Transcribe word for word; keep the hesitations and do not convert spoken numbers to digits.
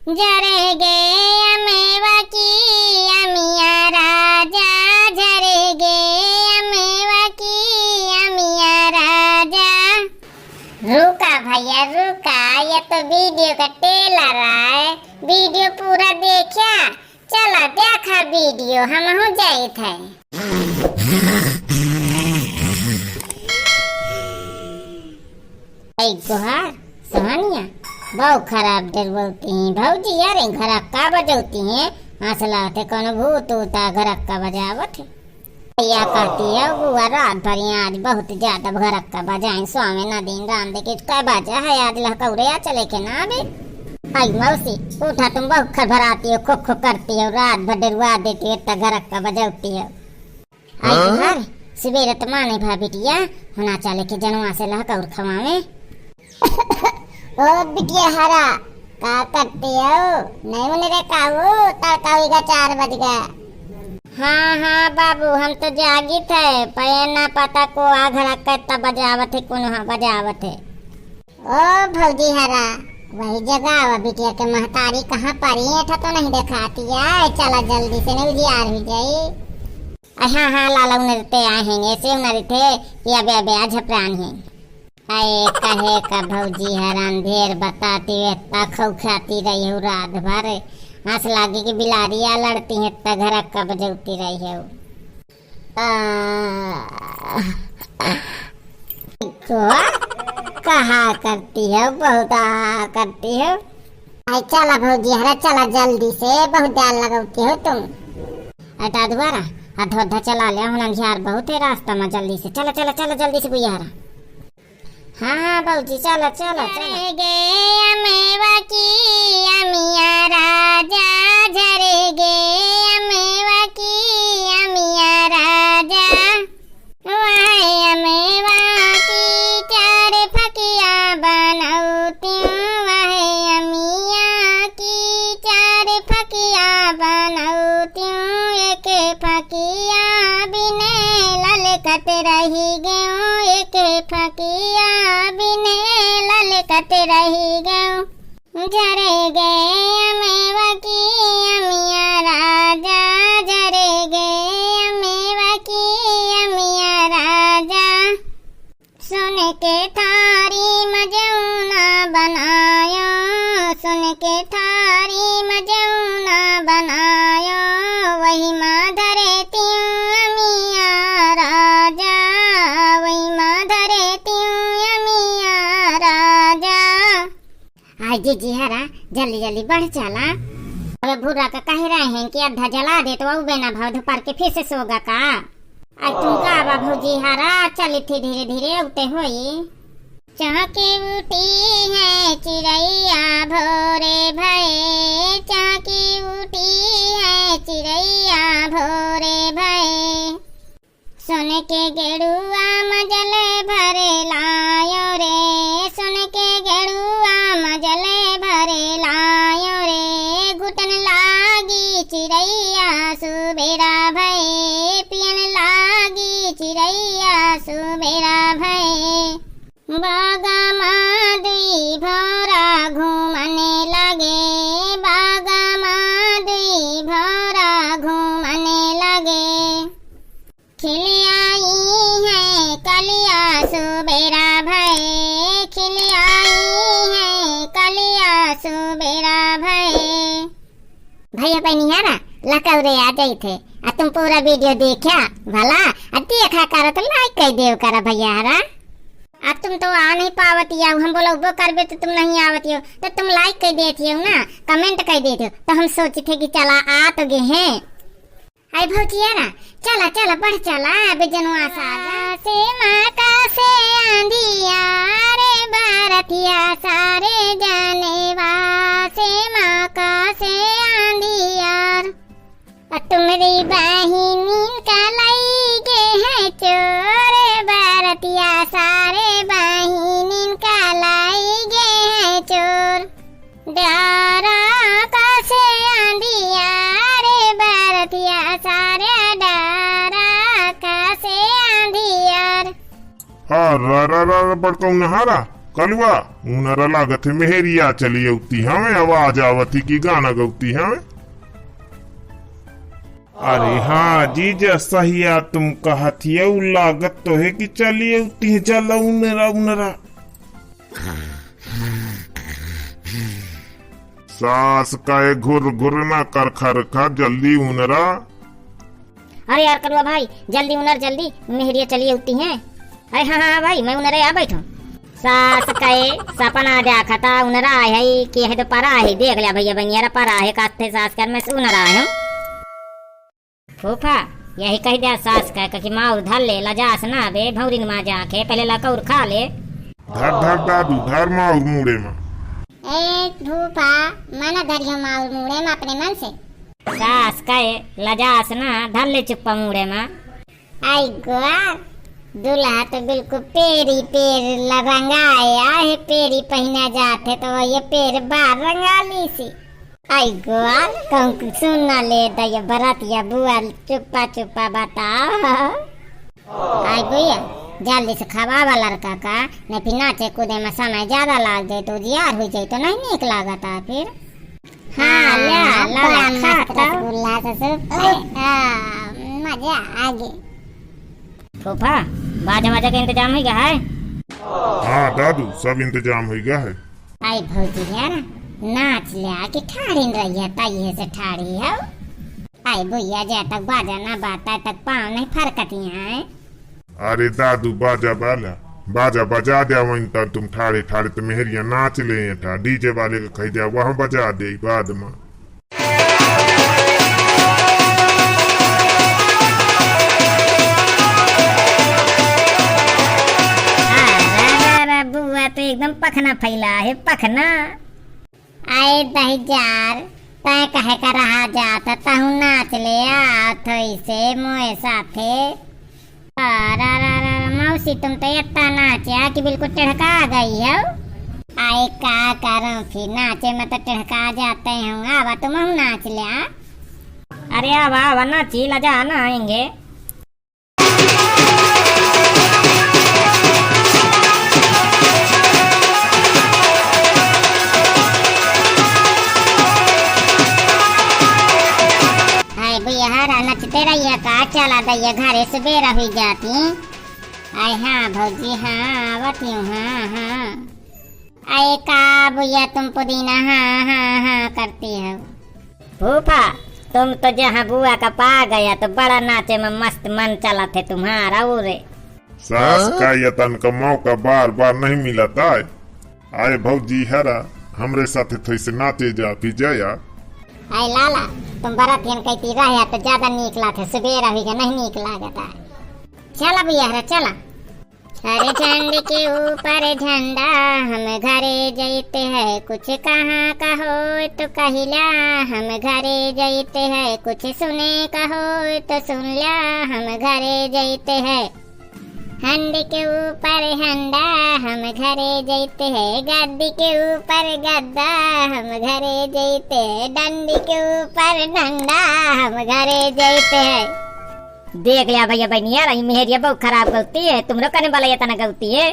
झरे गे अमेवा की अमिया राजा, झरे गे अमेवा की अमिया राजा। रुका भैया रुका, ये तो video का trailer है, video पूरा देखा। चला देखा video, हमहू जाइत है। ऐ गोहार, सोहनिया, बहुत खराब डरवती हैं भौजी, अरे घरक्का बजौती हैं, असला थे कोनो भूत ऊत आ घरक्का बजावत है। भैया कहती है, "बुआ रात भर यहाँ आज बहुत ज्यादा घरक्का बजाए, स्वामी ना दिन राम देखे कै बाजा है, आज लहकौरे आ चले के ना आवे।" आई मौसी, उठा तुम बहुत खरभराती हो, खो खो करती हो, रात भर डरवा देती हो, इतना घरक्का बजौती हो। आई हाँ? घर, सुबेरे तो माने भा बिटिया, होना चले के जनवा से लहकौर खवावे। ओ बिटिया हरा, का करती हो? नहीं उन्हें रे काऊ, तड़का हुई गा, चार बज गा। हाँ, हाँ बाबू, हम तो जागित है, पर ये ना पता को आ घर कितना बजावत है, कौन हाँ बजावत है। ओ भौजी हरा, वही जगह आवा बिटिया के महतारी कहाँ परी है, एठा तो नहीं देखाती है, चला जल्दी से नहीं उजियार हुई जाई। अरे हाँ, हाँ, लाला उन्हें ते आए हैं, ऐसे उन्हें थे कि अबे, अबे, आ झपरान है। अरे कहे का भौजी हरान ढेर बताती है, ता खौखाती रही हो रात भर। हंस लागी कि बिलारिया लड़ती है, ता घरक्का बजौती रही हो। आ, तो कहा करती हो, बहुत आ करती हो। आई चला भौजी हरा, चला जल्दी से, बहुत देर लगौती हो तुम। अटा दुआरा, अधो अधा चला ले, हुन अंधियार बहुत है रास्ता में, जल्दी से चला, चला, चला जल्दी से बुआ हरा। हाँ, हाँ भौजी, चला, चला, चला। झरे गे अमेवा की अमिया राजा, झरे गे अमेवा की अमिया राजा। वह अमेवा की चार फकिया बनौती, वह अमिया की चार फकिया बनौती, एक फकिया बिने ललकत रही गयो, एक फकिया बिने ललकत रही गयो। झरे गे अमेवा की अमिया राजा, झरे गे अमेवा की अमिया राजा। सुन के थारी मजौना बनायो, सुन के थारी मजौना बनायो, वही माँ धरे तिउँ अमिया राजा, वही माँ धरे तिउँ अमिया राजा। आई जीजी हरा, जल्दी जल्दी बढ़ चला। अबे भूरा का कहे रहे हैं कि अद्धा जला दे तो अउबे ना भा, धुपार के फिर से सोगा का। आई तुम का बा भौजी हरा, चली थी धीरे धीरे, अउते होई। चहकी उठी है चिरैया भोरे भये, चहकी उठी है चिरैया भोरे भये। सुन के गेड़ुआ मजले भरे लायो रे, सुन के गेड़ुआ मजले भरे लायो रे। घुटन लागी चिरैया सुबेरा भये, पियन लागी चिरैया सुबेरा भये। बागा मा दुई भौरा घूमने लगे, बागा मा दुई भौरा घूमने लगे। खिल आई है कलिया सुबेरा भये, खिल आई है कलिया सुबेरा भये। भैया बहिनी हरा, लकौरे आ जाइत है। आ तुम पूरा video देखा भला, आ देखा करा तो like कर देव करा भैया हरा। आ तुम तो आ नहीं पावत हो, हम बोलबो करबे तो तुम नहीं आवत हो, तो तुम like कर देत हो ना, comment कर देत हो, तो हम सोचित है कि चला आ तो गए हैं। आई भौजिया रा, चला, चला, बढ़ चला, अबे जनवा साजा। से माँ का से आंधिया रे, बरतिया सारे जनवा, से माँ का से आंधिया। आ तुमरी बहिनिन का लई गे हैं चोर, बरतिया सारे बहिनिन का लई गे हैं चोर। डारा का से आंधिया रे, बरतिया सारे डारा का से आंधिया। हाँ, रा, रा, रा, रा, बड़कौन हरा, कलुआ, उनरा लागत है मेहरिया चली अउती हमें, आवाज आवत ही कि गाना गउती हमें। अरे हाँ जीजा, सहिया तुम कहत हियउ, लागत तो है कि चली अउती है, जल्ला उनरा, उनरा। सास कहे घुर घुर ना कर खर खर, जल्दी उनरा। अरे यार कलुआ भाई, जल्दी उनर जल्दी, मेहरिया चली अउती हैं। अरे हाँ, हाँ, हाँ भाई, मैं उनरे आ बैठो। सास कहे सपना देखता उनरा है कि है तो परा है, देख लिया भइया बहिनिया रा परा है, काथे सास कर में से उनरा है। फूफा, यही कहि द्या सास का, का कि माउर धर ले, लजास ना बे, भौरिन मा जाके, पहिले लकउर खा ले। धर, धर दादू, धर माउर मूड़े मा। ए फूफा, मना धरियो माउर मूड़े मा अपने मन से। सास कहे, लजास ना, धर ले चुप्पा मूड़े मा। आई गोआ, दुल्हा तो बिल्कुल पेरी पेर ल-, रंगाया है, पेरी पहिना जात है तो ये पेर बार रंगा ली सी। आई गोआ, कहूँ कि सुन ना ले द ये बरातिया बुआ, चुप्पा चुप्पा बताओ। आई बुआ, जल्दी से खवावा लड़का का, नहीं फिर नाचे कूदे में समय ज्यादा लाग जाए तो उजियार हो जाए तो नहीं नीक लागता फिर। हाँ, ले, हाँ, ले, बड़ा ले, खा मस्त तो। रसगुल्ला से सूप है। हाँ, मजा आ गई। फूफा, बाजा वाजा के इंतजाम होइ गा है? हाँ दादू, सब इंतजाम होइ गा है। आई भौजी यार, नाच लिया कि ठाढ़ी न रही है, तइहे से ठाढ़ी है। आई बुआ, जब तक बाजा ना बाजता, तब तक पाँव नहीं फरकती हैं। अरे दादू, बाजा वाला, बाजा बजा द्या, वहीं तक तुम ठाढ़े ठाढ़े तो मेहरिया नाच ले था, डीजे वाले को कहि द्या, वहाँ बजा दे बाद में। अरे, अरे, अरे, बुआ तो एकदम पखना फैला है, पखना। आए दहिजार, तैं कहे का रहा जात, तहु नाच ले आ, थोई से मोए साथे। अरे, अरे, अरे, अरे, मौसी, तुम तो इतना नाचा कि बिल्कुल टिढ़का गई हो। आए का करूं फिर, नाचे में तो टिढ़का जाते हैं। आवा, तुम हूँ नाच लिया। अरे आवा, आवा, नाची, लजा ना आएंगे। हाय भैया, हरा नचते रहिए का, चला दैया घरे, सुबेरा हुई जाती। आय हाँ भौजी, हाँ, आवत हूँ, हाँ, हाँ। आय का भैया तुम पुदीना, हाँ, हाँ, हाँ करती हो। फूफा, तुम तो जहाँ बुआ का पा गया तो बड़ा नाचे में मस्त मन चलत है तुम्हारा, उरे। सास का ये तन का मौका बार बार नहीं मिलता है। आय भौजी हरा, हमरे साथे थोड़ी से नाचे जा, विजया। आय लाला, तुम बरातियन कहती रहे तो ज्यादा नीक लागे, सुबेरा हुई के नहीं नीक लागता। चला भैया हरा, चला। हर झंड के ऊपर झंडा, हम घरे जैते हैं, कुछ कहाँ का हो तो कहिला। हम घरे जैते हैं, कुछ सुने का हो तो सुन ला। हम घरे जैते हैं, हंड के ऊपर हंडा, हम घरे जैते हैं, गद्दी के ऊपर गद्दा, हम घरे जैते हैं, डंडी के ऊपर डंडा, हम घरे जैते हैं। देख लिया भैया बहनिया, रही मेहरिया बहुत खराब गलती है, तुमरो कने वाला ये तना गलती है।